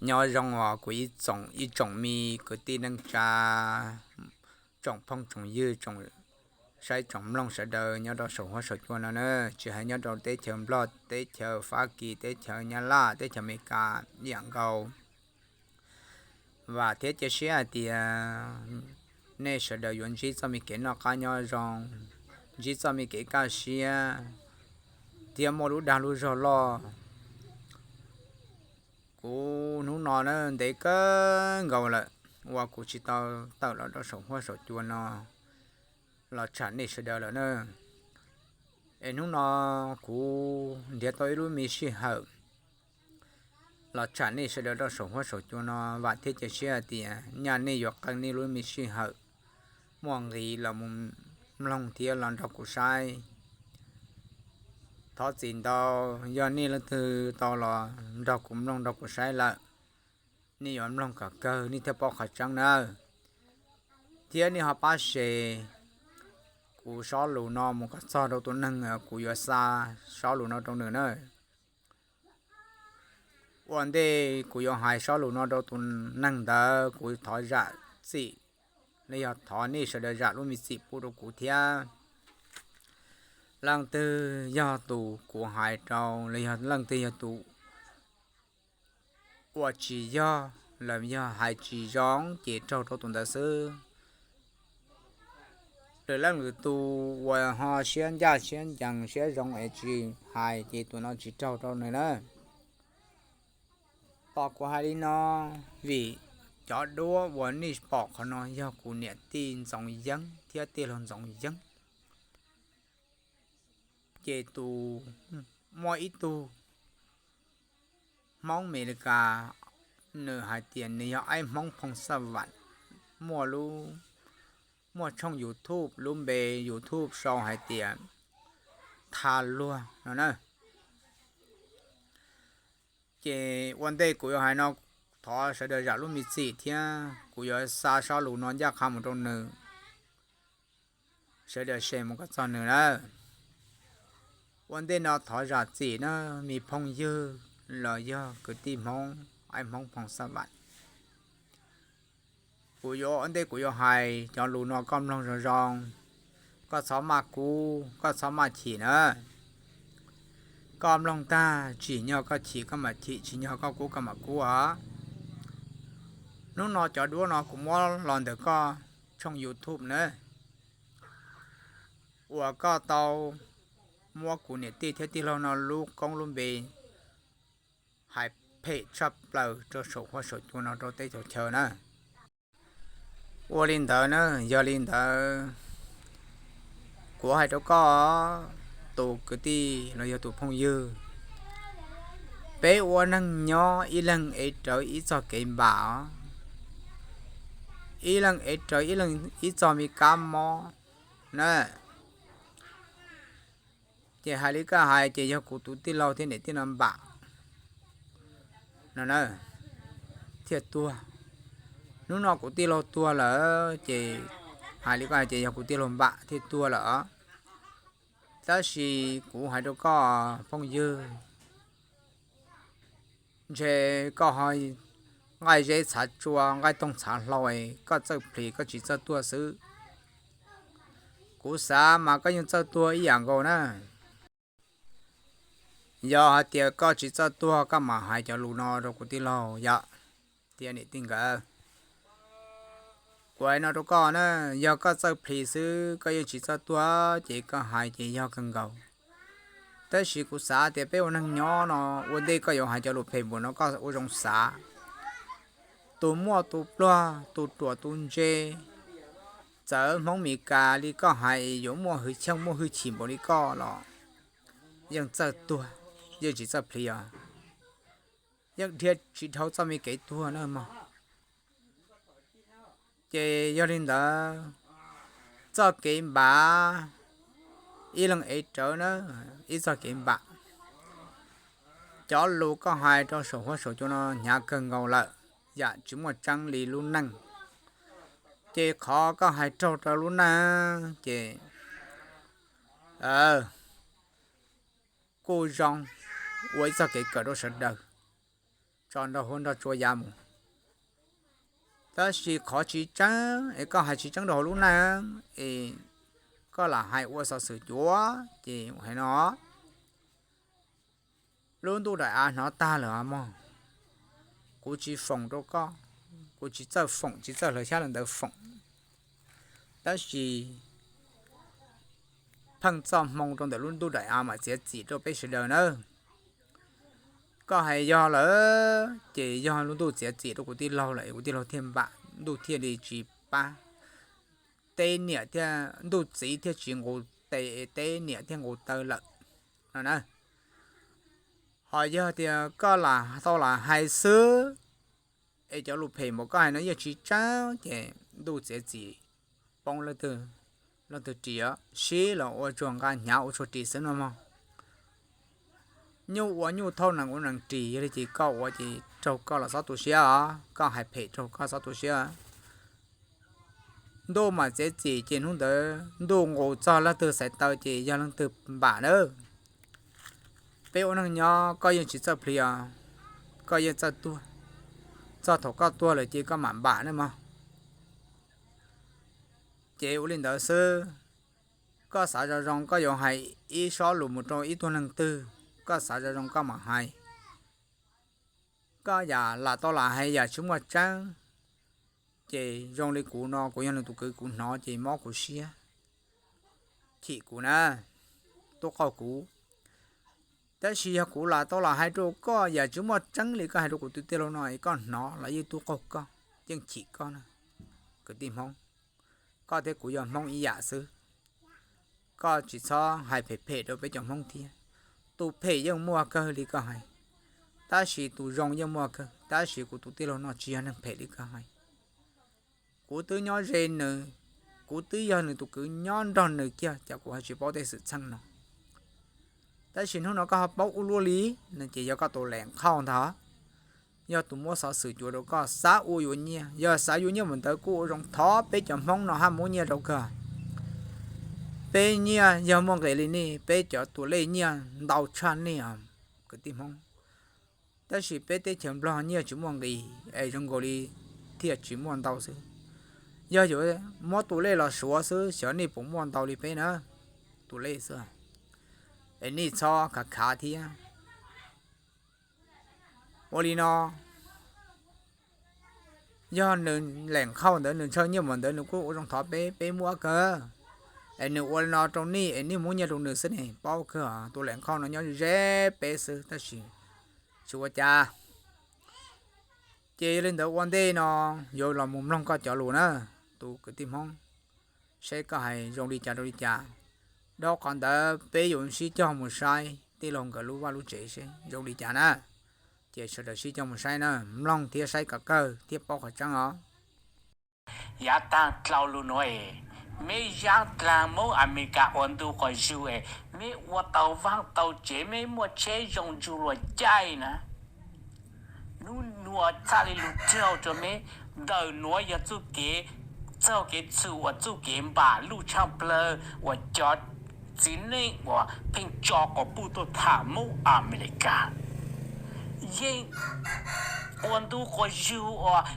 Nyob zoo os kuv ib tsoom, ib tsoom me kwv tij neej tsa, tsoom phooj tsoom ywg, tsoom saib tsoom mloog sawv daws nyob rau saum huab saum cua no na, tsis hais nyob rau teb chaws Nplog, teb chaws Fab Kis, teb chaws Nyab Laj, teb chaws Amelikas ib yam nkaus. Vam thiab cia siab hais tias nej sawv daws yuav ntsib txoj me kev noj qab nyob zoo, ntsib txoj me kev kaj siab, thiab muaj lub dag lub zog loj. Kuv hnub no na ntev kawg nkaus lawm uas kuv tsis tau tawm los rau saum huab saum cua no los tsham nej sawv daws lawm na. Es hnub no kuv nrhiav tau ib lub me sij hawm los tsham nej sawv daws rau saum huab saum cua no, vam thiab cia siab hais tias nyaj nej yuav qee nej lub me sij hawm muaj nqis los mus mloog thiab los nrog kuv saib. Thov txim ntau, yog nej leej twg tau los nrog kuv mloog nrog kuv saib lawm, nej yuav mloog kom kawg nej thiaj paub qhov tseeb nawb. Thiab nej ho pab share kuv sob lus no mus kom txog rau tus neeg kuv yuav xa sob lus no rau nws na. Ua ntej kuv yuav hais sob lus no rau tus neeg ntawd, kuv thov zam txim los yog thov nej sawv daws zam lub me txim pub rau kuv thiab. Leej twg yog tus kuv hais rau los yog leej twg yog tus ua tsis yog los yog hais tsis zoo ces raug rau tus ntawd xwb. Lwm leej lwm tus uas ho siab ncaj siab ncees siab zoo es tsis hais ces tus no tsis raug rau nws na. Tos kuv hais li no, vim cov duab uas nej pom qhov no yog kuv niam tij Ntxoov Yeeb thiab tij laug Ntxoov Yeeb. Ces tus, muaj ib tug Hmoob Amelikas, nws hais tias nws yog Aib Hmoob Phoo Xaj Vam, muaj lub, muaj tshooj YouTube, lub npe YouTube sau hais tias Tha Luag no na. Ces ua ntej kuv yuav hais no, thov sawv daws zam lub me txim thiab kuv yuav xa sob lus no ncaj qha mus rau nws, sawv daws share mus kom txog nws na. Ua ntej no thov zam txim na, me phooj ywg los yog kwv tij Hmoob, Aib Hmoob Phoo Xaj Vam. Kuv yuav, ua ntej kuv yuav hais cov lus no koj mloog zoo zoo, koj txhob maj kub, koj txhob maj chim na. Koj mloog tag tsim nyog koj chim koj mam chim, tsim nyog koj kub koj mam kub os. Hnub no cov duab no kuv muab los ntawm koj tshooj YouTube na, uas koj tau muab kuv niam tij thiab tij laug no lub koob lub npe hais phem tshaj plaws rau saum huab saum cua no rau teb chaws chaw na. Ua li ntawd na, yog li ntawd kuv hais rau koj tus kwv tij los yog tus phooj ywg, peb ua neeg nyob ib leeg ev rawv ib txoj kev npam os, ib leeg ev rawv ib leeg ib txoj me kab mob na. Ces hais li koj hais ces yog kuv tus tij laug thiab niam tij no npam no na, thiaj tuag. Hnub no kuv tij laug tuag lawm ces hais li koj hais ces yog kuv tij laug npam thiaj tuag lawm. Tab sis kuv hais rau koj phooj ywg, ntshe koj ho nqaij zeb txhav tsua nqaij toog txhav hlau, koj txawj plhis koj tsis txawj tuag xwb. Kuv xav mas koj yeej txawj tuag ib yam nkaus na. Yog hais tias koj tsis txawj tuag koj mam hais cov lus no rau kuv tij laug yom, thiab niam tij nkawd. Kuv hais no rau koj na, yog koj txawj plhis xwb koj yeej tsis txawj tuag ces koj hais ces yog kawg nkaus. Tab sis kuv xav tias peb ua neeg nyob no, ua ntej koj yuav hais cov lus phem npaum no koj ua zoo xav. Tus muaj tus pluag, tus ruam tus ntse, txawm Hmoob Mes Kas li koj hais yuav muaj hwj chim muaj hwj chim npaum li koj los yeej txawj tuag, yeej tsis txawj plhis os. Yeej dhia tsis dhau txoj me kev tuag na mog. Ces yog li ntawd, txoj kev npam, ib leeg ev rawv na, ib txoj kev npam. Cov lus koj hais rau saum huab saum cua no hnyav kawg nkaus lawm, yam tsis muaj tseeb li lub neej. Ces qhov koj hais raug rau lub neej ces kuj zoo ua ib txoj kev kawm rau sawv daws. tso nrog huab nrog tsua ya mus. Tab sis qhov tsis tseeb es koj hais tsis tseeb rau hauv lub neej es koj lam hais ua xov xwm cuav ces hais no. Lub ntuj daim av hnov tag lawm mog. Kuv tsis foom rau koj, kuv tsis txawj foom tsis txawj hlawv xyab ntawv foom, tab sis pheej txoj hmoo rau ntawm lub ntuj daim av mas txiav txim rau peb sawv daws nawb. Koj hais yog lawm ces yog lub ntuj txiav txim rau kuv tij laug lawm, kuv tij laug thiaj npam, ntuj thiaj li tsis pab, teb niam thiaj, ntuj txiv thiaj tsis nqus tes, teb niam thiaj nqus taw lawm no na. Ho yog tias koj lam tau lam hais xwb es cov lus phem uas koj hais no yeej tsis tseeb ces ntuj txiav txim, poob leej twg ris, sib los ua tsuag nqa hnyav ua tsuag ris xwb no mog. Nyuj ua nyuj thauj, nees ua nees ris, yog li ces koj ua ces raug koj los txhob tu siab os, koj hais phem raug koj txhob tu siab. Ntuj mam txiav txim ces hnub ntawd ntuj nqus txog leej twg xaiv taw ces yog leej twg npam nawb. Peb ua neej nyob koj yeej tsis txawj plhis os, koj yeej txawj tuag, txog thaum koj tuag lawm ces koj mam npam nawb mog. Ces ua li ntawd xwb, koj xav zoo zoo koj yuav hais ib sob lus mus rau ib tug neeg twg, koj xav zoo zoo koj mam hais. Koj yam lam tau lam hais yam tsis muaj tseeb, ces zoo li kuv no kuv yog nws tus kwv kuv hnov ces mob kuv siab, chim kuv na, tub qaug kuv. Tab sis yog kuv lam tau lam hais rau koj yam tsis muaj tseeb li koj hais rau kuv tus tij laug no es koj hnov los yeej tub qaug koj, yeej chim koj na. Kwv tij Hmoob, koj thiab kuv yog Hmoob ib yam xwb. Koj tsis txhob hais phem phem rau peb cov Hmoob thiab. Tus phem yeej muaj kawg li koj hais, tab sis tus zoo yeej muaj kawg, tab sis kuv tus tij laug no tsis yog neeg phem li koj hais. Kuv twb nyob ze nws, kuv twb yog nws tus kwv nyob nrog nws kiag cas kuv ho tsis paub tej xwm txheej no. Tab sis hnub no koj ho paub ua luaj li no ces yog koj tus lem qhauj ntag. Yog tus muab xov xwm cuav rau koj xav ua yuav nyiaj, yog xav yuav nyiaj mus ntawd kuj ua zoo thov peb cov Hmoob no hab muab nyiaj rau koj. Peb nyiaj yog muaj nqis li nej, peb cov tus lej nyiaj ntau tshaj nej os kwv tij Hmoob. Tab sis peb teb chaws Nplog nyiaj tsis muaj nqis es zoo nkaus li thiaj tsis muaj ntau xwb. Yog yuav muab tus lej los suav xwb xyov nej puas muaj ntau li peb na, tus lej xwb. Es nej txhob khav khav thiab. Ua li no, yog nws lem qhauj ntawd nws ntshaw nyiaj mus ntawd nws kuj ua zoo thov peb, peb muab kawg. Es nws ua li no rau nej es nej muab nyiaj rau nws xwb ne, paub kawg tus lem qhauj no nyob ze peb xwb tab sis tsis ua cas. Ces yog li ntawd ua ntej no yuav los mus mloog koj cov lus na, tus kwv tij Hmoob, saib koj hais zoo li cas rau li cas. Dhau qhov ntawd peb yuav sib cog mus saib tij laug nkawd lub vaj lub tsev seb zoo li cas na. Ces sawv daws sib cog mus saib na, mloog thiab saib kom kawg thiab paub qhov tseeb os. Yav tag dlhau lug nuav es, meb zaab dlaag Moob Amelikas ua ntu quas zug es, meb ua tau vaaj tau tsev, meb muaj tsheb zoo ntsug luas caij na. Nub nuav txhaj le lug raug rua meb. Ntawm nuav yog txuj kev, txuj kev txhum uas txuj kev npam luj tshaaj plawg uas cov txiv neej uas pheej tso quas puj tuaj tham Moob Amelikas yeej ua ntu quas zug uas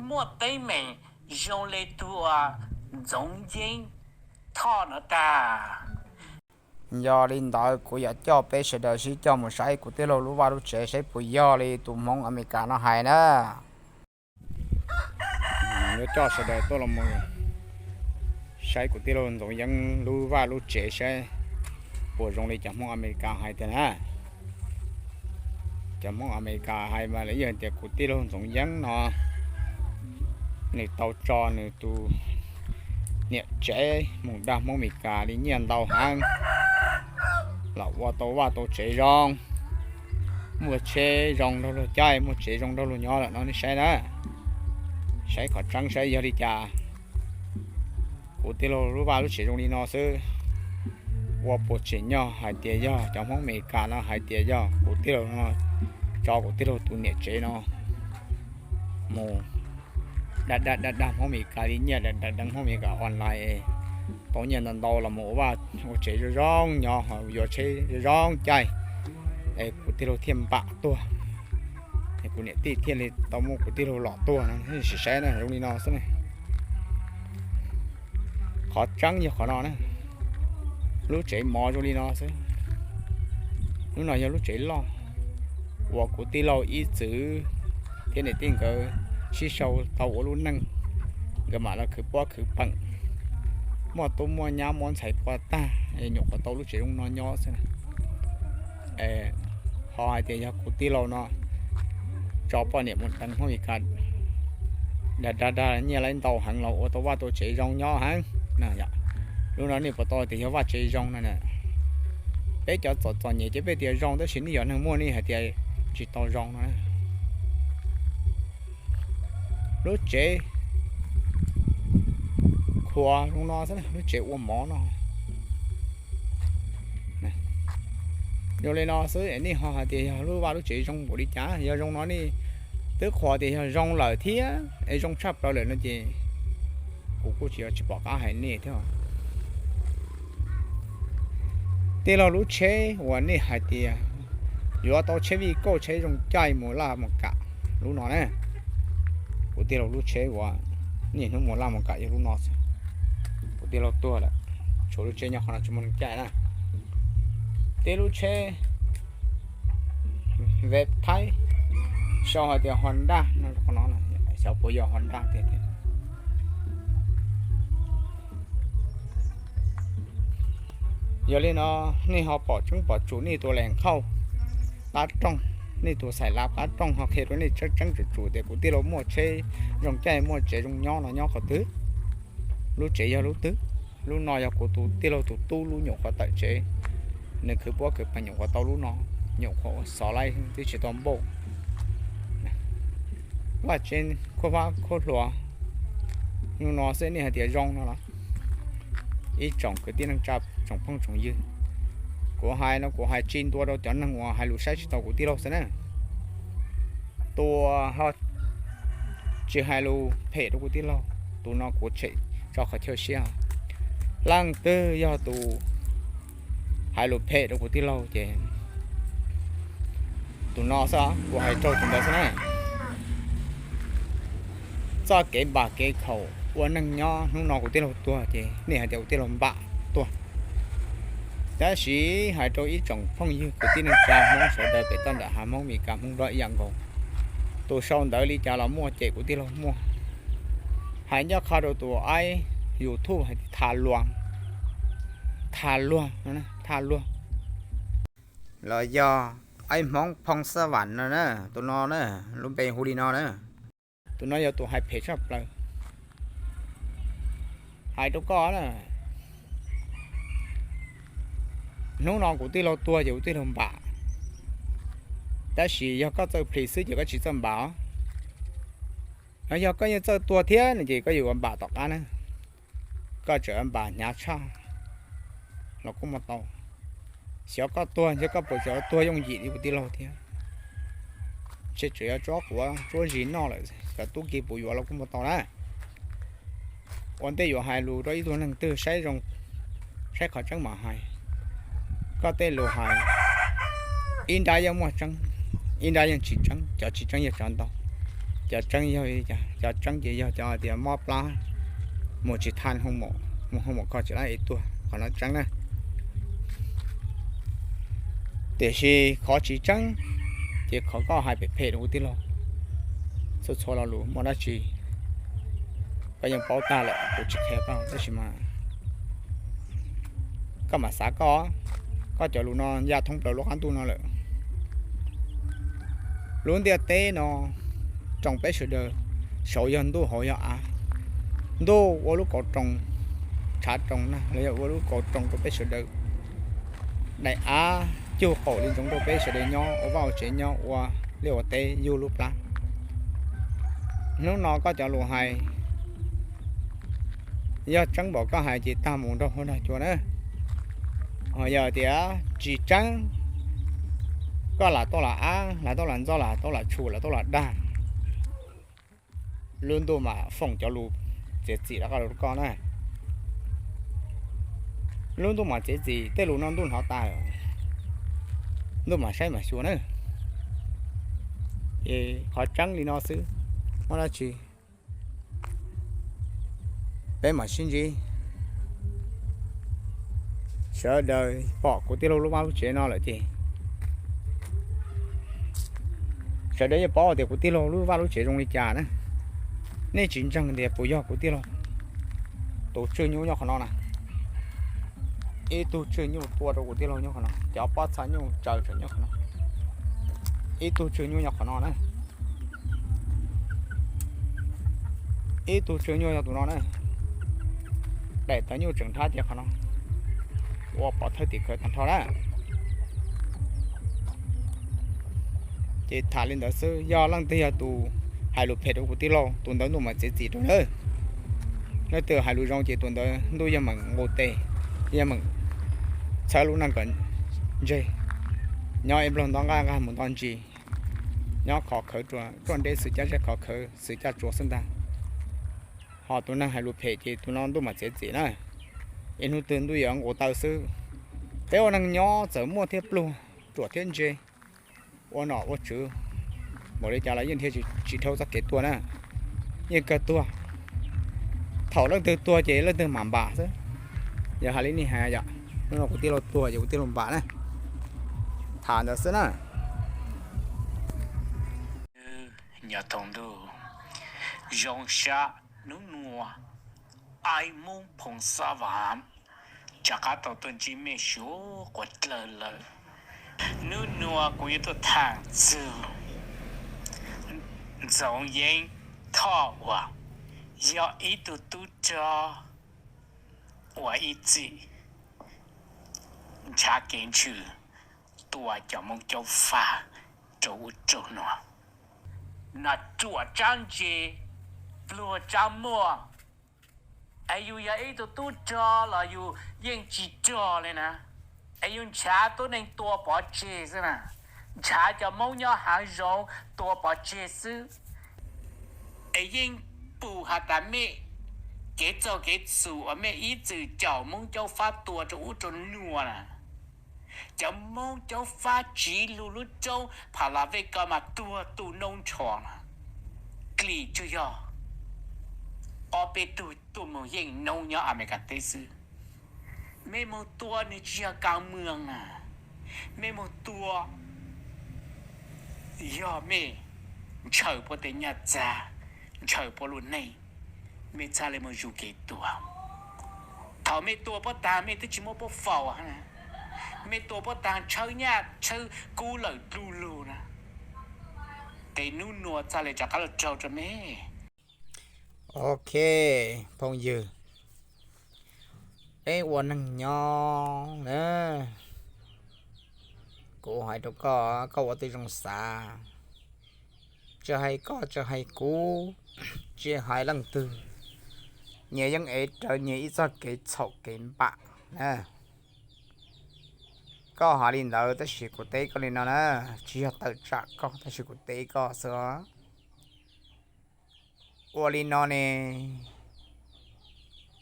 muaj teeb meem zoo le tug uas Ntxoov Yeeb Thoj nuav tag. Yog li ntawd kuv yuav coj peb sawv daws sib coj mus saib kuv tij laug lub vaj lub tsev saib puas yog li tus Hmoob Amelikas no hais na. Yuav coj sawv daws tuaj los mus saib kuv tij laug Ntxoov Yeeb lub vaj lub tsev saib puas zoo li cov Hmoob Amelikas hais tiag na. Cov Hmoob Amelikas hais mas lawv yeej tias kuv tij laug Ntxoov Yeeb no nws tau tso nws tus niam tsev mus dag Hmoob Amelikas li nyiaj ntau heev, los ua tau vaj tau tsev zoo, muaj tsheb zoo nrog luag caij, muaj tsev zoo nrog luag nyob lawm no nej saib na. Saib qhov tseeb saib yog li cas. Kuv tij laug lub vaj lub tsev zoo li no xwb, ua puas tseem nyog hais tias yog cov Hmoob Amelikas no hais tias yog kuv tij laug no tso kuv tij laug tus niam tsev no mus dag dag dag dag Hmoob Amelikas li nyiaj, dag dag deev Hmoob Amelikas online, tau nyiaj ntau ntau los mus ua vaj ua tsev zoo zoo nyob, yuav tsheb zoo zoo caij, es kuv tij laug thiaj npam tuag. Kuv niam tij thiaj li tau muab kuv tij laug lom tuag no, sim saib na, zoo li no xwb na. Qhov tseeb yog qhov no na, lub tsev mov zoo li no xwb. Lub no yog lub tsev loj uas kuv tij laug ib txwm thiab niam tij nkawd sib sau tau ua lub neej, nkawd mam los khwv pob khwv peem, muaj tub muaj nyab muaj ntxhais pov tag, nyuam qhuav tau lub tsev zoo no nyob xwb na. Ho hais tias yog kuv tij laug no tso poj niam mus teev Hmoob Mes Kas, dag dag dag nyiaj laib ntau heev los ua tau vaj tau tsev zoo nyob heev. Lub no nej puas tau tias yog vaj tsev zoo no na? Peb cov txom txom nyem ces peb tias zoo, tab sis nej yog neeg muaj nej hais tias tsis tau zoo no. Lub tsev khuam zoo no xwb, lub tsev ua mov no. Zoo li no xwb es nej ho hais tias yog lub vaj lub tsev zoo npaum li cas? Yog zoo no nej twb qhuas tias yog zoo lawm thiab es zoo tshaj plaws lawm no ces kuv kuj tsis, tsis pom qab hais nej thiab. Tij laug lub tsheb uas nej hais tias yuav tau tsheb vij kauj tsheb zoo caij mus laj mus kam lub no na. Kuv tij laug lub tsheb uas niaj hnub mus laj mus kam yog lub no xwb. Kuv tij laug tuag lawm, tshuav lub tsheb nyob qhov no tsis muaj neeg caij na. Tib lub tsheb Vev Thaib, sau hais tias Honda no, xyov puas yog Honda tiag tiag. Yog li no nej ho pom tseeb pom tsum nej tus lees khauj qab rooj, nej tus xais lav qab rooj ho qhia rau nej tseeb tseeb tsum tsum tias kuv tij laug muaj tsheb zoo caij muaj tsev zoo nyob no nyob qhov twg. Lub tsev yog lub twg? Lub no yog kuv tus tij laug tus tub lub nyuam qhuav tawm tsev, nws khwv puab khwv pees nyuam qhuav tau lub no, nyuam qhuav ua xov laib twb tsis tau npauj. Vaj tsev khuab vab khuab hluas zoo no xwb nej hais tias zoo no los? Ib tsoom kwv tij neej tsa tsoom phooj tsoom ywg, kuv hais no kuv hais tsis ntua rau cov neeg uas hais lus saib tsis taus kuv tij laug xwb na. Tus uas ho tsis hais lus phem rau kuv tij laug, tus no kuv tshem tso qhov chaw siab. Leej twg yog tus hais lus phem rau kuv tij laug ces tus no xwb, kuv hais raug tus ntawd xwb na. Txoj kev npam kev khaum ua neej nyob hnub no kuv tij laug tuag ces nej hais tias kuv tij laug npam tuag. Tab sis hais rau ib tsoom phooj ywg kwv tij neej tsa Hmoob sawv daws pem toj nram hav Hmoob Mes Kas Hmoob Nplog ib yam nkaus, tus sau ntawv li cas los muaj, cem kuv tij laug muaj. Hais ncaj qha rau tus aib YouTube hais tias Tha Luag, Tha Luag, Tha Luag, los yog aib Hmoob Phooj Xab Vam no na, tus no na, lub npe hu li no na. Tus no yog tus hais phem tshaj plaws. Hais rau koj na, hnub no kuv tij laug tuag ces kuv tij laug npam, tab sis yog koj txawj plhis xwb ces koj tsis txawj npam. Yog koj yeej txawj tuag thiab no ces koj yuav npam tom qab na. Koj tseem npam hnyav tshaj los kuj muaj tau. Xyov koj tuag ntshe koj puas tseem tuag yooj yim li kuv tij laug thiab. Ntshe tseem yuav tsuab quav tsuab zis noj lawm, cov tub ki puas yuav los kuj muaj tau na. Ua ntej yuav hais lus rau ib tug neeg twg saib zoo, saib qhov tseeb mam hais. Koj tej lus hais ib nrab yeej muaj tseeb, ib nrab yeej tsis tseeb, cov tsis tseeb yog cov ntau. Cov tseeb yog, cov tseeb ces yog cov hais tias mob plab mus tsis thaj, mus hoo maum kho tsis lab es tuag, qhov no tseeb na. Tiam sis qhov tsis tseeb ces qhov koj hais phem phem rau kuv tij laug, txhua txhua lo lus muaj dab tsi koj yeej paub tag lawm, kuv tsis qhia koj, tab sis mas koj mam xav koj, koj cov lus no ya thoob plaws lub qab ntuj no lawm. Lub ntiaj teb no tsoo peb sawv daws, saud yog ntuj hauv yog av. Ntuj ua lub kauv tsoo, tshav tsoo na los yog ua lub kauv tsoo rau peb sawv daws, daim av cug qaum li ntsoov rau peb sawv daws nyob ua vaj ua tsev nyob ua liaj ua teb yug lub plab. Hnub no koj cov lus hais yog tseeb npaum koj hais ces tag mus nrog huab nrog cua na. Ho yog tias tsis tseeb, koj lam tau lam ab, lam tau lam ntxo, lam tau lam tshum, lam tau lam dag, lub ntuj mam foom cov lus txiav txim rov qab rau koj na. Lub ntuj mam txiav txim, tej lus no ntuj hnov tas, ntuj mam saib mam xyuas na. Ces qhov tseeb li no xwb, muaj dab tsi peb mam sib ntsib. Sawv daws pom kuv tij laug lub vaj lub tsev no lawm ces sawv daws yeej paub tias kuv tij laug lub vaj lub tsev zoo li cas na. Nej tsis ntseeg tias puas yog kuv tij laug tus tswj nyuj nyob qhov no na. Ib tug tswj nyuj tua rau kuv tij laug nyob qhov no, cov pob txha nyuj tsaws tseem nyob qhov no. Ib tug tswj nyuj nyob qhov no na. Ib tug tswj nyuj yog tus no na. Daim tawv nyuj tseem nrhab cia qhov no, ua pov thawj tim khawv tag nrho na. Ces tham li ntawd xwb, yog leej twg yog tus hais lus phem rau kuv tij laug, tus ntawd ntuj mam txiav txim rau nawb. Leej twg hais lus zoo ces tus ntawd ntuj yeej meem nqus tes, yeej meem txhawb lub neej kom ntseg, nyob ib nplog nto nqaj nqaj mus nto ntsis, nyob khov khawv ruaj nreb xwm caj zeb khov khawv xwm caj tsuas xwb ntag. Ho tus neeg hais lus phem ces tus no ntuj mam txiav txim na. Ib hnub twg ntuj yuav nqus taw xwb. Peb ua neeg nyob txawm muaj thiab pluag, ruam thiab ntse, ua nom ua tswv npaum li cas los yeej dhia tsis dhau txoj kev tuag na, yeej kawg tuag. Thaum leej twg tuag ces leej twg mam npam xwb. Yog hais li nej hais yom, hnub no kuv tij laug tuag ces kuv tij laug npam na. Tham ntawd xwb na. Nyob thoob ntuj zoo sab hnub nua, aib Hmoob Phoom Xab Vam rov qab tau tuaj ntsib mej suav quav dlawg lawm. Hnub nua kuv yuav tuaj tham txug Ntxoov Yeeb Thoj uas yog ib tug tub rog uas ib txwm nrhav kev ntshwm tua cov Hmoob Caub Fab rau ub rau no. Nas ruam tsab ntse, pluag tsab muaj, es yus yog ib tug tub rog los yus yeej tsis rog li na, es yus nrhav tuab neeg tua pov tseg xwb na, nrhav cov Hmoob nyob hav zoov tua pov tseg xwb. Es yeej pum has tas mej kev txaug kev txhum uas mej ib txwm caum Hmoob Caub Fab tua rau ub rau nuav na. Cov Hmoob Caub Fab tsiv lug lub roob Pha La Vej ko mas tuag tu noob nrho na. Klim tsuas yog ob peb tug tuaj moog yeej noob nyob Amelikas teb xwb. Mej moog tua nwg tsis yog kav muag na, mej moog tua yog mej ntshaw puab tej nyaj txag, ntshaw puab lub neej, mej txhaj le moog zuj kev tua. Thaum mej tua puab taag mej twb tsis muab puab faus, mej tua puab taag tshawb nyaj tshawb kub lawm dlug lug na, es nub nua txhaj le rov qab lug raug rua mej. Ok, phooj ywg, peb ua neeg nyob na, kuv hais rau koj, koj ua tib zoo xav. Tsis hais koj, tsis hais kuv, tsis hais leej twg, nyias yeej ev rawv nyias ib txoj kev txhaum kev npam na. Koj hais li ntawd tab sis kuv teb koj li no na, tsis yog tawm tsam koj tab sis kuv teb koj xwb os. Ua li no ne,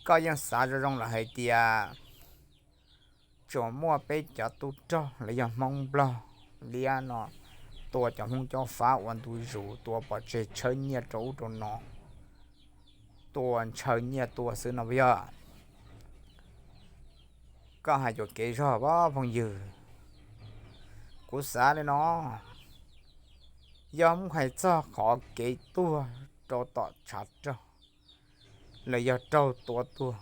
koj yeej xav zoo zoo lawm hais tias tsuas muaj peb cov tub rog los yog Hmoob Nplog liab no tua cov Hmoob Caub Fab ua ntu zus, tua pov tseg tshawb nyiaj rau ub rau no, tua ntshaw nyiaj tua xwb no puas yog? Koj hais yuam kev zog pab phooj ywg. Kuv xav li no, yog muab hais txog qhov kev tuag rau tom tshav rog los yog raug tua tuag,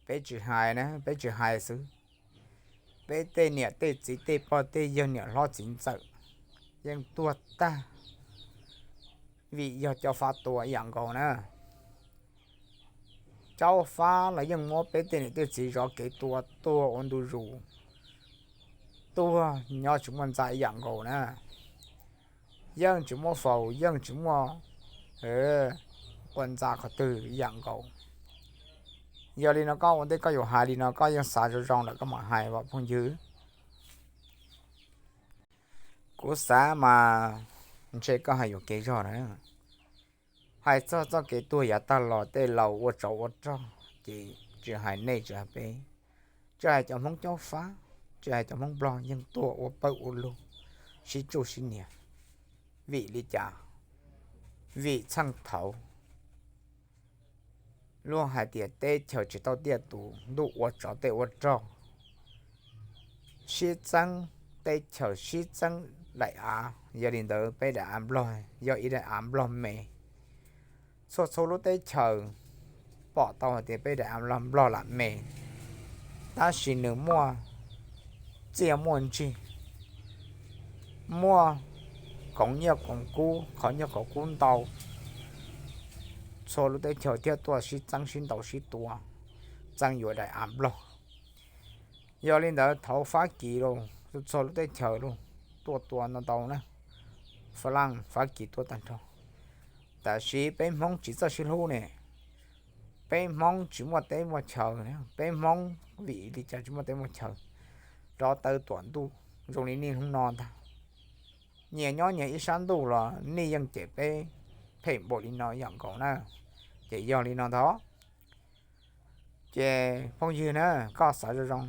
peb tsis hais na, peb tsis hais xwb. Peb tej niam tej txiv tej pog tej yawg niam hlob txiv ntxawm yeej tuag tag vim yog Caub Fab tua ib yam nkaus na. Caub Fab los yeej muab peb tej niam tej txiv zov kev tua tuag ua ntu zus, tuag nyob tsis muaj ntxa ib yam nkaus na. Yeej tsis muaj faus, yeej tsis muaj ua ntxa qhov twg ib yam nkaus. Yog li no koj ua ntej koj yuav hais li no koj yeej xav zoo zoo lawm koj mam hais phooj ywg. Kuv xav mas ntshe koj hais yuam kev zog na. Hais txog txoj kev tuag yav tag los tej laus ua tsov ua rog ces tsis hais nej tsis hais peb, tsis hais cov Hmoob Caub Fab, tsis hais cov Hmoob Nplog yeej tuag ua pawg ua lug, sib tsuj sib nias. Vim li cas? Vim txheej thaud luag hais tias teb chaws tsis tau tiaj tus, ntuj ua tsov tej ua rog, sib txeeb teb chaws, sib txeeb daim av. Yog li ntawd peb daim av nplog yog ib daim av nplog me. Txhua txhua lub teb chaws pom tau hais tias peb daim av nplog lam me, tab sis nws muaj txiaj muaj ntsig, muaj koov nyiaj koov kub, qhov nyiaj qhov kub ntau, txhua lub teb chaws thiaj tuaj sib txeeb sib ntaus sib tua, txeeb yuav daim av nplog. Yog li ntawd thaud Fab Kis los txhua lub teb chaws los tuaj tua ntau ntau na, Fab Laj Fab Kis tuaj tag nrho. Tab sis peb Hmoob tsis txawj sib hlub ne, peb Hmoob tsis muaj teb muaj chaw, peb Hmoob vim li cas tsis muaj teb muaj chaw, rov tawv tuam ntuj zoo li niaj hnub no ntag. Nyias nyob nyias ib sab ntuj los nej yeej cem peb phem npaum li no yam nkaus na. Ces yog li no ntag. Ces phooj ywg na, koj xav zoo zoo,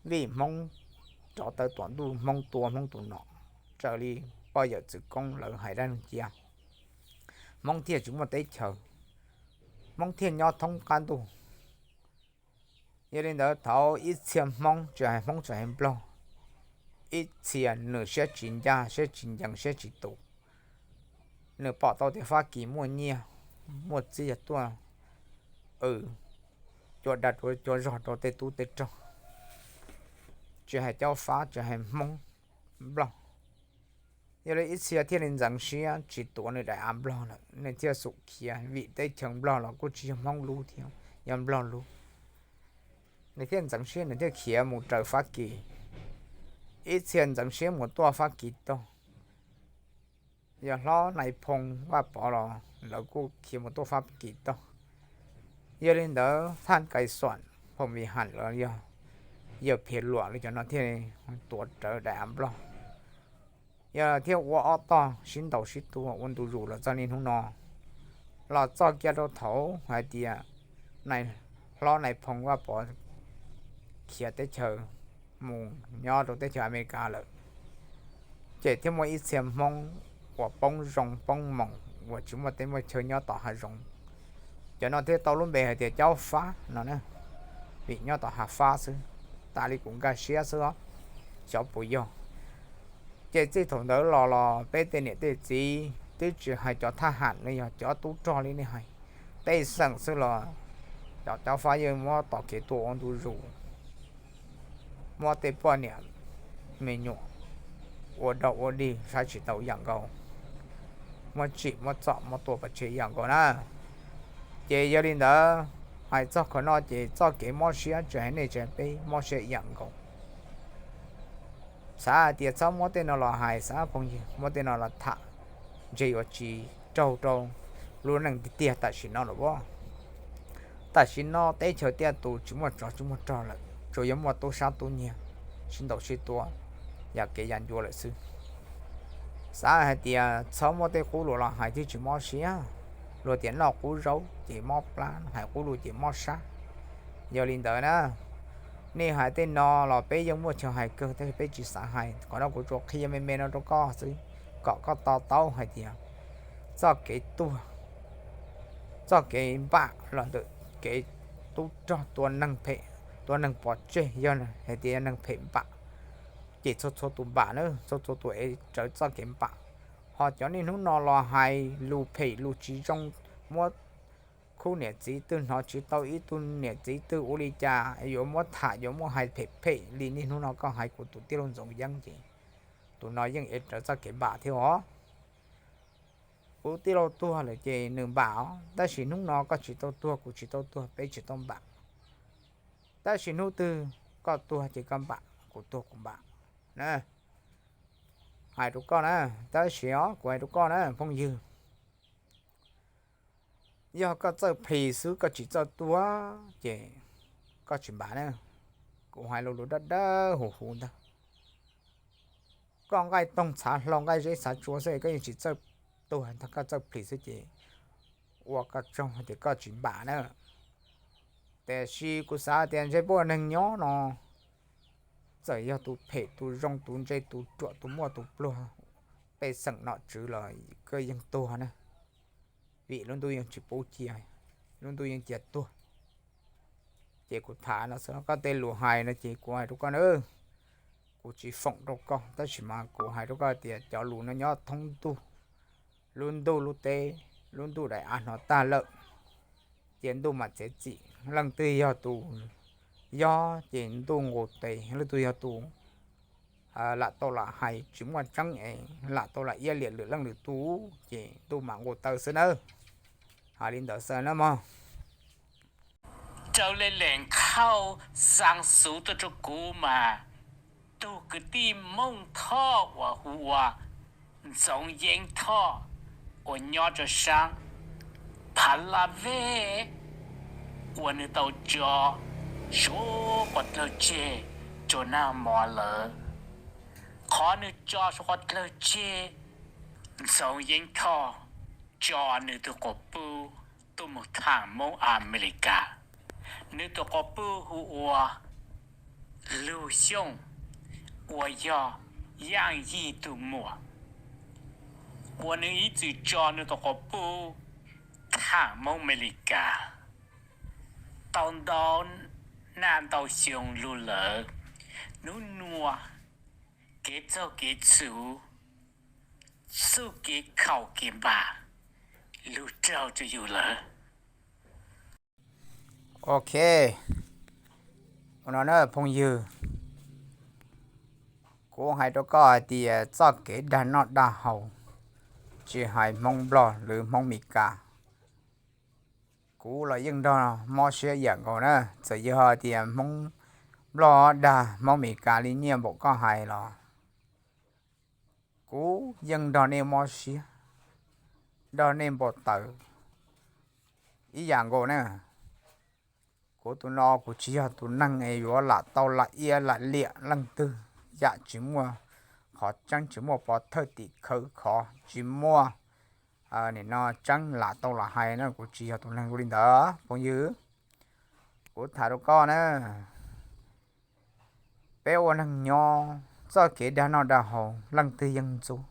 vim Hmoob rov tawv tuam ntuj, Hmoob tua Hmoob tus nom, raws li poj yawm txwv koob lawv hais dab neeg cia, Hmoob thiaj tsis muaj teb chaws, Hmoob thiaj nyob thoob qab ntuj. Yog li ntawd thaud ib txhia Hmoob, tsis hais Hmoob tsis hais Nplog, ib txhia nws siab tsis ncaj, siab tsis ncees, siab tsis tus, nws pom tau tias Fab Kis muaj nyiaj muaj txiaj tuaj, cua dag cua zog rau tej tub tej rog, tsis hais Caub Fab, tsis hais Hmoob, Nplog. Yog li ib txhia thiaj li ntxeev siab tsis tuav nws daim av nplog lawm, nws thiaj xub khiav, vim teb chaws nplog los kuj tsis yog Hmoob lub thiab, yog nplog lub. Nws thiaj ntxeev siab, nws thiaj khiav mus raws Fab Kis. Ib txhia ntxeev siab mus tuaj Fab Kis tog, yog hlob Nais Phoo Vaj Pov los lawv kuj khiav mus tuaj Fab Kis tog. Yog li ntawd thaj Kais Xuam Phoom Vim Ham los yog yawg Phiav Luam li cov no thiaj tuav rawv daim av nplog. Yog thiaj ua ob tog sib ntaus sib tua ua ntu zus los txog niaj hnub no, los txog kiag rau thaum hais tias hlob Nais Phoo Vaj Pov khiav teb chaws mus nyob rau teb chaws Amelikas lawm, ces thiaj muaj ib txhia Hmoob uas poob zoo poob moos uas tsis muaj teb muaj chaw nyob tom hav zoov. Cov no thiaj tau lub npe hais tias Caub Fab no, vim nyob tom hav fab xwb, tas li kuv nkag siab xwb os, xyov puas yog. Ces txij thaum ntawd los los peb tej niam tej txiv twb tsis hais cov thaj ham los yog cov tub rog li nej hais, pej xeem xwb los cov Caub Fab yeej muab tom kev tua ua ntu zus, muab tej poj niam me nyuam ua dog ua dig saib tsis taus yam nkaus, muab tsim muab txom muab tua pov tseg yam nkaus na. Ces yog li ntawd, hais txog qhov no ces txoj kev mob siab tsis hais nej tsis hais peb mob siab yam nkaus. Xav hais tias txhob muab tej no los hais, xav phooj ywg muab tej no los tham, ntshe yuav tsis raug rau lub neej tiag tiag tam sim no lawm as. Tam sim no teb chaws tiaj tus tsis muaj tsov tsis muaj rog lawm, tsuas yog muaj tub sab tub nyiag sib ntaus sib tua yam kev yam ncua lawm xwb. Xav hais tias txhob muab tej qub lus los hais thiaj tsis mob siab. Luag tias noj qub zaub ces mob plab, hais qub lus ces mob sab. Yog li ntawd na, nej hais tej no los peb yeej muaj chaw hais kawg, tab sis peb tsis xav hais. Qhov no kuv tsuas qhia me me no rau koj xwb, kom koj to taub hais tias txoj kev tuag, txoj kev npam los ntawm kev tub rog tua neeg phem, tua neeg pov tseg, yog hais tias yog neeg phem npam, ces txhua txhua tus npam na, txhua txhua tus es rawv txoj kev npam. Ho cov niaj hnub no los hais lus phem lus tsis zoo, muab khub niam txiv twg hnov tsis tau ib tug niam txiv twg ua li cas yuav muab tham yuav muab hais phem phem li niaj hnub no koj hais kuv tus tij laug Ntxoov Yeeb ces tus no yeej es rawv txoj kev npam thiab os. Kuv tij laug tuag lawm ces nws npam os, tab sis hnub no koj tsis tau tuag kuv tsis tau tuag peb tsis tau npam. Tab sis hnub twg koj tuag ces koj npam, kuv tuag kuv npam na. Hais rau koj na, tab sis os kuv hais rau koj na phooj ywg, yog koj txawj plhis xwb koj tsis txawj tuag ces koj tsis npam na. Kuv hais lus lus dawb dawb huv huv ntag. Koj nqaij toog txhav hlau nqaij zeb txhav tsua xwb koj yeej tsis txawj tuag ntag, koj txawj plhis xwb ces ua koj tsaug tias koj tsis npam na. Tiam sis kuv xav tias ntshe peb ua neeg nyob no, txawm yog tus phem tus zoo tus ntse tus ruam tus muaj tus pluag, pej xeem nom tswv los koj yeej tuag na, vim lub ntuj yeej tsis pub cia, lub ntuj yeej cia tuag. Ces kuv tham no xwb, koj tej lus hais no ces kuv hais rau koj na, kuv tsis foom rau koj, tab sis mas kuv hais rau koj tias cov lus no nyob thoob ntuj, lub ntuj lub teb, lub ntuj daim av hnov tag lawm, ces ntuj mam txiav txim. Leej twg yog tus yog ces ntuj nqus tes, leej twg yog tus lam tau lam hais tsis muaj tseeb es lam tau lam iab liam lwm leej lwm tus ces ntuj mam nqus taw xwb nawb. Hais li ntawd xwb na mog. Raws li Leej Khauj xa xuv tuaj rau kuv mas, tus kwv tij Hmoob Thoj uas hu ua Ntxoov Yeeb Thoj uas nyob rau sab Phav Laj Vej uas nws tau tso suav quav dlawg tseg rau nag hmo lawm. Qhov nws tso suav quav dlawg tseg, Ntxoov Yeeb Thoj tso nws tus quas puj tuaj mus tham Hmoob Amelikas. Nws tus quas puj hu ua Lug Xyooj, uas yog Yaaj Yig tug muam, uas nws ib txwm tso nws tus quas puj tham Hmoob Amelikas tau ntau naj ntau xyoo lug lawm. Nub nua kev txaug kev txhuv, txuj kev khaum kev npam lug raug rau yus lawm. Ok, ua no na phooj ywg, kuv hais rau koj hais tias txoj kev dag noj dag haus, tsis hais Hmoob Nplog lawv Hmoob Mes Kas, kuv los yeej nrog mob siab ib yam nkaus na. Txawm yog tias Hmoob Nplog dag Hmoob Mes Kas li nyiaj npaum koj hais los kuv yeej nrog nej mob siab, nrog nej npau taws ib yam nkaus na. Kuv tus no kuv tsis yog tus neeg es yuav lam tau lam iab lam liam leej twg, yam tsis muaj qhov tseeb, tsis muaj pov thawj tim khawv, qhov tsis muaj nim no tseeb lam tau lam hais na, kuv tsis yog tus neeg li ntawd phooj ywg. Kuv tham rau koj na, peb ua neeg nyob txoj kev dag noj dag haus leej twg yeej ntxub,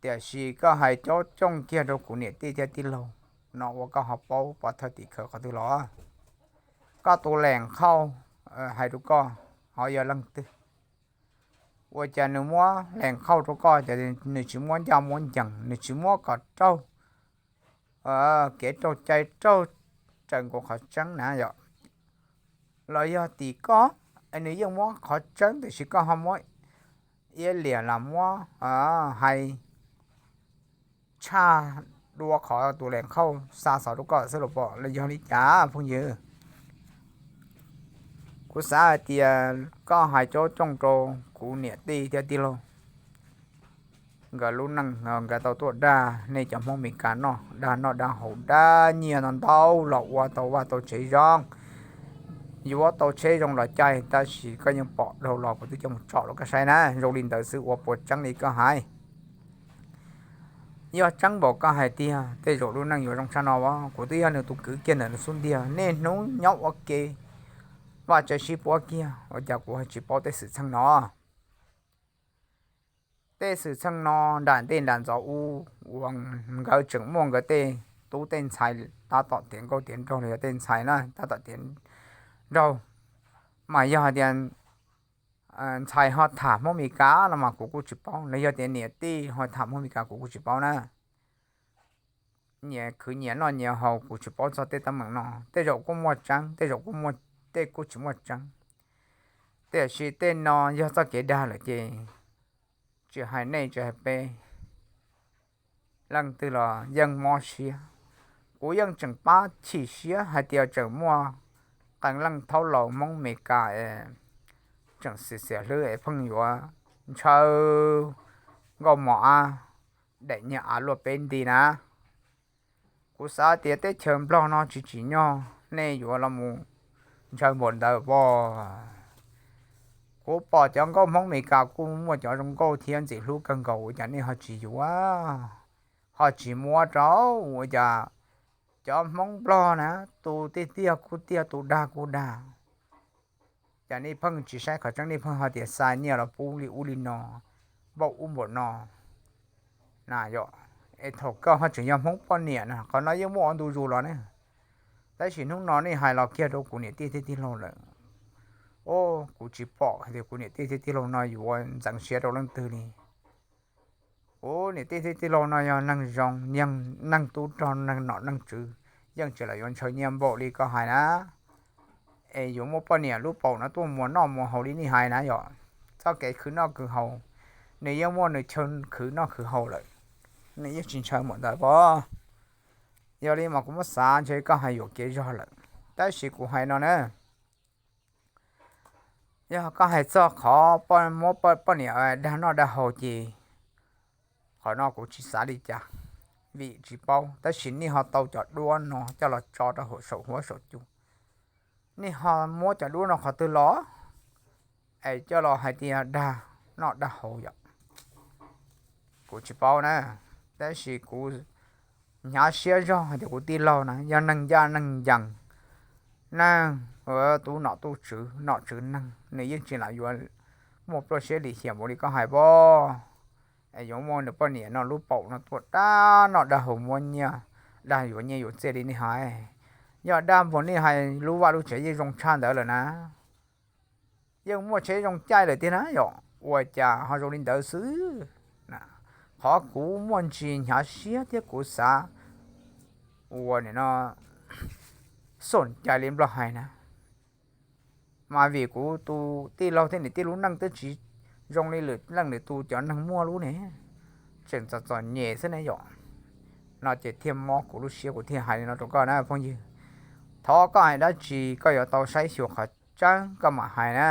tiam sis koj hais cob cooj kiag rau kuv niam tij thiab tij laug no ua koj ho paub pov thawj tim khawv qhov twg los? Koj tus Leej Khauj hais rau koj ho yog leej twg? Ua cas nws muab Leej Khauj rau koj ces nws tsis muab ncaj muab ncees, nws tsis muab kom raug kev raug cai raug raws nkaus qhov tseeb na yom? Los yog tim koj, nws yeej muab qhov tseeb tiam sis koj ho muab iab liam los muab hais tshaj dua qhov tus Leej Khauj xa xov rau koj xwb los pom los yog li cas phooj ywg? Kuv xav hais tias koj hais cob cooj rau kuv niam tij thiab tij laug, nkawd lub neej nkawd tau tuaj dag nej cov Hmoob Mes Kas noj, dag noj dag haus, dag nyiaj no ntau los ua tau vaj tau tsev zoo, yuav tau tsheb zoo los caij, tab sis koj yeej pom dhau los kuv twb coj mus tsom rau koj saib na. Zoo li ntawd xwb ua puas tseeb li koj hais? Yog tseeb npaum koj hais tiag, tej zaum lub neej yuav zoo tshaj no. Kuv twb yog nws tus kwv kiag ntawm nws xub ntiag, niaj hnub nyob ua ke vaj tse sib puab kiag, ua cas kuv ho tsis paub tej xwm txheej no? Tej xwm txheej no nram ntej nram ntxov ub uas nkawd tseem muaj nkawd tej tub tej ntxhais tab tom tiav nkauj tiav nraug los yog tej ntxhais na tab tom tiav nraug, mas yog hais tias ntxhais ho tham Hmoob Mes Kas no mas kuv kuj tsis paub, los yog tias niam tij ho tham Hmoob Mes Kas kuv kuj tsis paub na. Nyias khwv nyias noj nyias haus, kuv tsis paub txog tej teeb meem no, tej zaum kuj muaj tseeb, tej zaum kuj muaj, tej kuj tsis muaj tseeb. Tiam sis tej no yog txoj kev dag lawm ces tsis hais nej tsis hais peb, leej twg los yeej mob siab. Kuv yeej tseem pab chim siab hais tias tseem muaj qee leej thaub laus Hmoob Mes Kas es tseem xiam xiam hlwb es pheej yuav ntshaw nkauj mos ab daim nyiag av luaj peb nti na. Kuv xav tias teb chaws Nplog no tsis tsim nyog nej yuav los mus ntshaw npaum ntawd pob. Kuv pom cov nkauj Hmoob Mes Kas kuj muaj cov zoo nkauj thiab ntxim hlub kawg nkaus, ua cas nej ho tsis yuav, ho tsis muab rau? Ua cas cov Hmoob Nplog na, tus tiag tiag kuj tiag, tus dag kuj dag, cas nej pheej tsis saib qhov tseeb, nej pheej ho tias xa nyiaj los pub li ub li no, npaum ub npaum no? Na yom, es thaum koj ho tseem yog Hmoob poj niam na, qhov no yeej muaj ua ntu zus los ne. Tab sis hnub no nej hais los kiag rau kuv niam tij thiab tij laug lawm, o, kuv tsis pom hais tias kuv niam tij thiab tij laug no yuav ntxeev siab rau leej twg li. Kuv niam tij thiab tij laug no yog neeg zoo, neeg tub rog, neeg nom neeg tswv, yeej tsis lam yuav ntshaw nyiaj npaum li koj hais na. Es yuav muaj poj niam lub paum no tuaj muas noj muas haus li nej hais na yom. Txoj kev khwv noj khwv haus, nws yeej muaj nws chaw khwv noj khwv haus lawm, nws yeej tsis ntshaw npaum ntawd pob. Yog li mas kuv muab xav ntshe koj hais yuam kev zog lawm. Tab sis kuv hais no na, yog koj hais txog qhov muab poj niam dag noj dag haus ces qhov no kuv tsis xav li cas, vim tsis paub. Tab sis nej ho tau cov duab no coj los tso rau hauv saum huab saum cua, nej ho muab cov duab no qhov twg los es coj los hais tias dag noj dag haus yom? Kuv tsis paub na, tab sis kuv hnyav siab zog hais tias kuv tij laug na yog neeg ncaj neeg ncees, neeg tub nom tub tswv, nom tswv neeg, nws yeej tsis lam yuav muaj pluaj siab lim hiam npaum li koj hais pob. Es yuav muaj nws poj niam no lub paum no tuaj dag noj dag haus muab nyiaj, dag yuav nyiaj yuav txiaj li nej hais. Yog dag npaum nej hais lub vaj lub tsev yeej zoo tshaj ntawd lawm na, yeej muaj tsheb zoo caij lawm tiag na yom, ua cas ho zoo li ntawd xwb? Qhov kuv muaj ntsis hnyav siab thiab kuv xav ua nim no xom cai li Nplog hais na, mas vim kuv tus tij laug thiab niam tij lub neej twb tsis zoo li lwm leej lwm tus cov neeg muaj lub ne, tseem txom txom nyem xwb ne yom. No ces thiaj mob kuv lub siab, kuv thiaj hais li no rau koj na phooj ywg. Thov koj hais dab tsi koj yuav tau saib xyuas qhov tseeb koj mam hais na.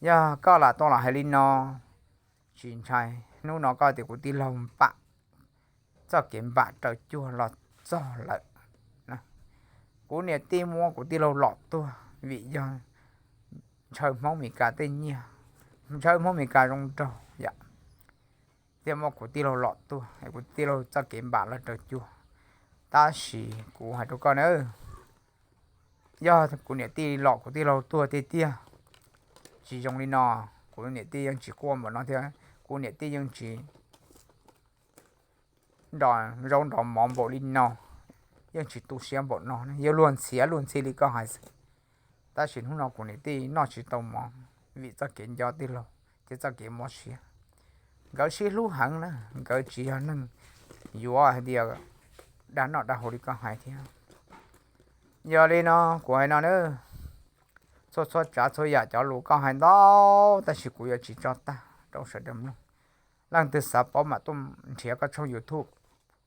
Yog koj lam tau los hais li no, tsis ntshai, hnub no koj tias kuv tij laug npam, txoj kev npam raws cuag los txog lawm. Kuv niam tij muab kuv tij laug lom tuag vim yog ntshaw Hmoob Mes Kas tej nyiaj, ntshaw Hmoob Mes Kas zoo nraug yom, thiaj muab kuv tij laug lom tuag, kuv tij laug txoj kev npam los raws cuag. Tab sis kuv hais rau koj na, yog kuv niam tij lom kuv tij laug tuag tiag tiag, tsis zoo li no, kuv niam tij yeej tsis quaj npaum no thiab, kuv niam tij yeej tsis nrov zaub nrov mov npaum li no, yeej tsis tu siab npaum no, yeej luag ntxhiav luag ntxhi li koj hais xwb. Tab sis hnub no kuv niam tij noj tsis tau mov vim txoj kev nco tij laug thiab txoj kev mob siab. Nkawd sib hlub heev na, nkawd tsis yog neeg yuav hais tias dag noj dag haus li koj hais thiab. Yog li no kuv hais no na, txhua txhua tsav txhua yam cov lus koj hais ntau, tab sis kuv yuav tsis tso tag rau sawv daws mloog. Leej twg xav paub mam tuaj nrhiav koj tshooj YouTube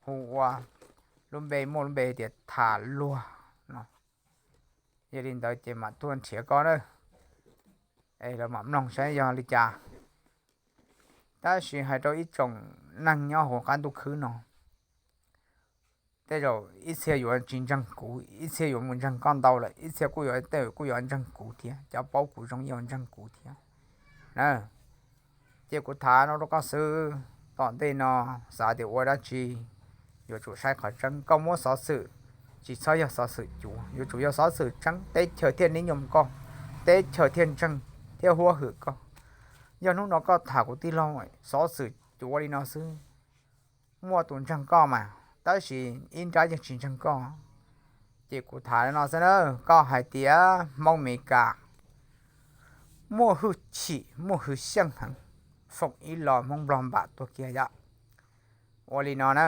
hu ua lub npe, muaj lub npe tias Tham Luag no. Yog li ntawd ces mam tuaj nrhiav koj na, es lawv mam mloog saib yog li cas. Tab sis hais rau ib tsoom neeg nyob hauv qab ntuj khwb no, tej zaum ib txhia yuav tsis ntseeg kuv, ib txhia yuav mus ntseeg koj ntau lawm, ib txhia kuj yuav, tej zaum kuj yuav ntseeg kuv thiab, cov paub kuv zoo yuav ntseeg kuv thiab na. Ces kuv tham no rau koj xwb, tom ntej no xav tias ua dab tsi yuav tsum saib qhov tseeb, koj muab xov xwm tsis txhob yog xov xwm cuav, yuav tsum yog xov xwm tseeb teb chaws thiaj nib nyoos koj, teb chaws thiaj ntseeg thiab huab hwm koj. Yog hnub no koj tham kuv tij laug xov xwm cuav li no xwb, muaj tus ntseeg koj mas, tab sis ib nrab yeej tsis ntseeg koj. Ces kuv tham li no xwb na, koj hais tias Hmoob Mes Kas muaj hwj chim muaj hwj xyeej heev, foom ib lo Hmoob Nplog npam tuag kiag yom. Ua li no na,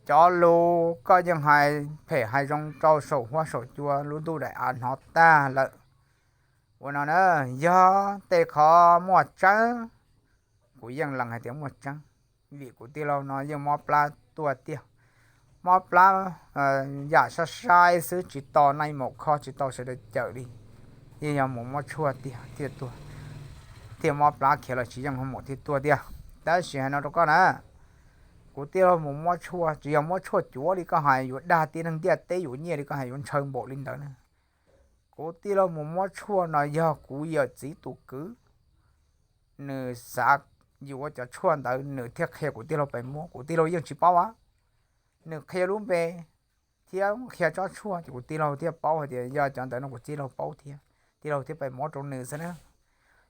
cov lus koj yeej hais phem hais zoo rau saum huab saum cua lub ntuj daim av hnov tag lawm. Ua no na, yog tej qhov muaj tseeb, kuv yeej lees hais tias muaj tseeb, vim kuv tij laug no yeej mob plab tuaj tiag. Mob plab yam sai sai xwb, tsis tau nai maum kho, tsis tau sawv daws cawm li, yeej yog mus muab tshuaj tiag thiaj tuag, thiaj mob plab khiav los tsis yeej ho mus thiaj tuag tiag. Tab sis hais no rau koj na, kuv tij laug mus muab tshuaj, tsis yog muab tshuaj cuav li koj hais yuav dag tib neeg ntiaj teb yuav nyiaj li koj hais yuav ntshaw npaum li ntawd na. Kuv tij laug mus muab tshuaj no yog kuv yawm txiv tus kwv, nws xav yuav cov tshuaj ntawd nws thiaj qhia kuv tij laug pes muab, kuv tij laug yeej tsis paub a. Nws qhia lub npe thiab qhia tsob tshuaj ces kuv tij laug thiaj paub hais tias yog cov ntawd no, kuv tij laug paub thiab, tij laug thiaj pes muab rau nws xwb na.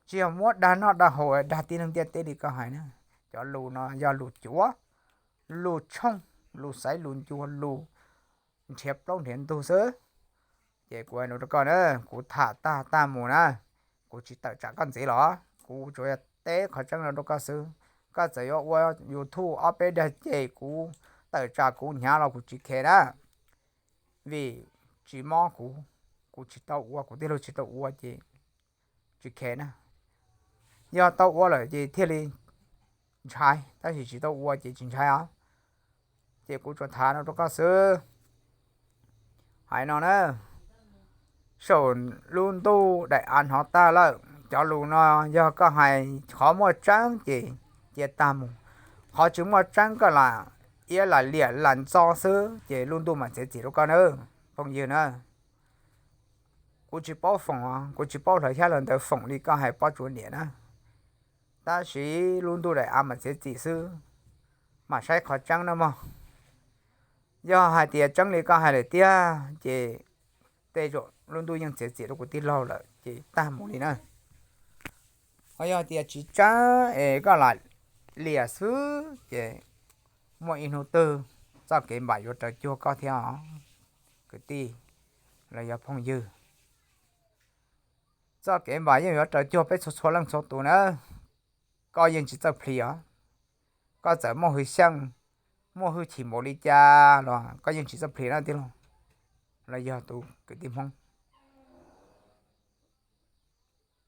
Tsis yog muab dag noj dag haus dag tib neeg ntiaj teb li koj hais na. Cov lus no yog lus cuav, lus tshooj, lus xaiv lus ncua, lus nrhiav plaub nrhiav ntug xwb. Ces kuv hais no rau koj na, kuv tham tag tag mus na, kuv tsis tawm tsam koj ntxiv los, kuv tsuas yog teb qhov tseeb no rau koj xwb. Koj txawm yuav ua YouTube ob peb dag ces kuv tawm tsam kuv hnyav los kuv tsis khe na, vim tsis mob kuv, kuv tsis tau ua, kuv tij laug tsis tau ua ces tsis khe na. Yog tau ua lawm ces thiaj li ntshai, tab sis tsis tau ua ces tsis ntshai os. Ces kuv tsuas tham no rau koj xwb. Hais no na, saum lub ntuj daim av hnov tag lawm, cov lus no yog koj hais qhov muaj tseeb ces cia tag mus, qhov tsis muaj tseeb koj lam iab lam liam lam ntxo xwb ces lub ntuj mam txiav txim rau koj na, phooj ywg na. Kuv tsis paub foom, kuv tsis paub hlawv xyab hlawv ntawv foom li koj hais pob tsuas niam na, tab sis lub ntuj daim av mas txiav txim xwb, mam saib qhov tseeb na mog. Yog hais tias tseeb li koj hais lawm tiag ces tej zaum lub ntuj yeej txiav txim rau kuv tij laug lawm ces tag mus li na. Ho yog tias tsis tseeb es koj lam liam xwb ces muaj ib hnub twg txoj kev npam yuav raws cuag koj thiab os, kwv tij los yog phooj ywg. Txoj kev npam yeej yuav raws cuag peb txhua txhua leej txhua tus na. Koj yeej tsis txawj plhis os, koj txawm muaj hwj xyeej, muaj hwj chim npaum li cas los koj yeej tsis txawj plhis na tij laug, los yog tus kwv tij Hmoob.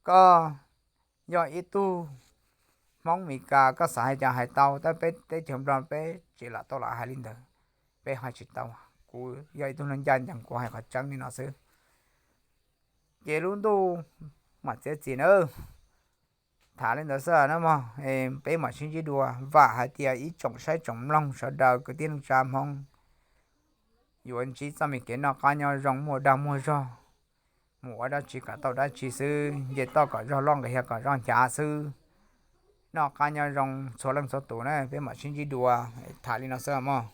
Koj yog ib tug Hmoob Mes Kas koj xav hais cas hais tau, tab peb teb chaws Nplog peb tsis lam tau lam hais li ntawd, peb hais tsis tau. Kuv yog ib tug neeg ncaj ncees kuv hais qhov tseeb li no xwb. Ces lub ntuj mam txiav txim na. Tham li ntawd xwb na mog, peb mam sib ntsib dua. Vam hais tias ib tsoom saib tsoom mloog sawv daws kwv tij neej tsa Hmoob yuav ntsib txoj me kev noj qab nyob zoo muaj dag muaj zog, mus ua dab tsi kom tau dab tsi xwb, nce toj kom zog loj nqis hav kom zog nchav xwb. Noj qab nyob zoo txhua leej txhua tus na, peb mam sib ntsib dua. Tham li no xwb mog.